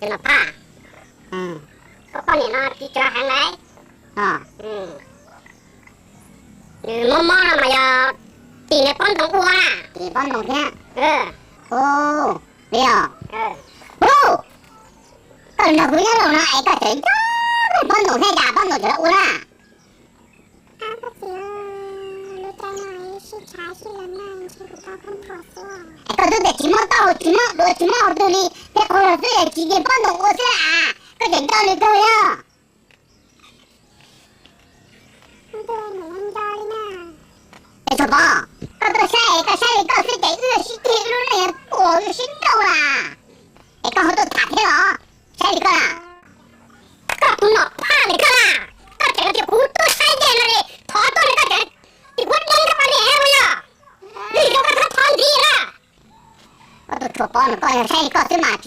Ces Nom Phaj, koj poj niam no tsis tso heev lauj. Nws mob mob no mas yog tim niag pob ntoo ua na. Tim pob ntoo thiab. Li os. Hu, koj nrog kuv nyob los no es koj tseem nco pob ntoo thiab cas pob ntoo tseem ua na. Es koj twb tias tsis mob taub hau tsis mob duav tsis mob hauv twg li thiab qhov los xwb es tsis yeej pob ntoo ua xwb a, koj tseem nco nws kawg yog. Es Txhuam Pov, koj tuaj saib es koj saib li koj xwb ces wb sib ceg wb lub neej tuag wb sib nrauj na. Es koj ho tuaj tham thiab los? Saib li koj na, koj tus Nom Phaj li koj na, koj tseem tias kuv tuaj saib dej no li, thov tuaj li koj tseem tias kuv deev koj poj niam ua yog li zoo koj thov thov ntxiv na. Koj tus Txhuam Pov no koj yog saib li koj xwb mas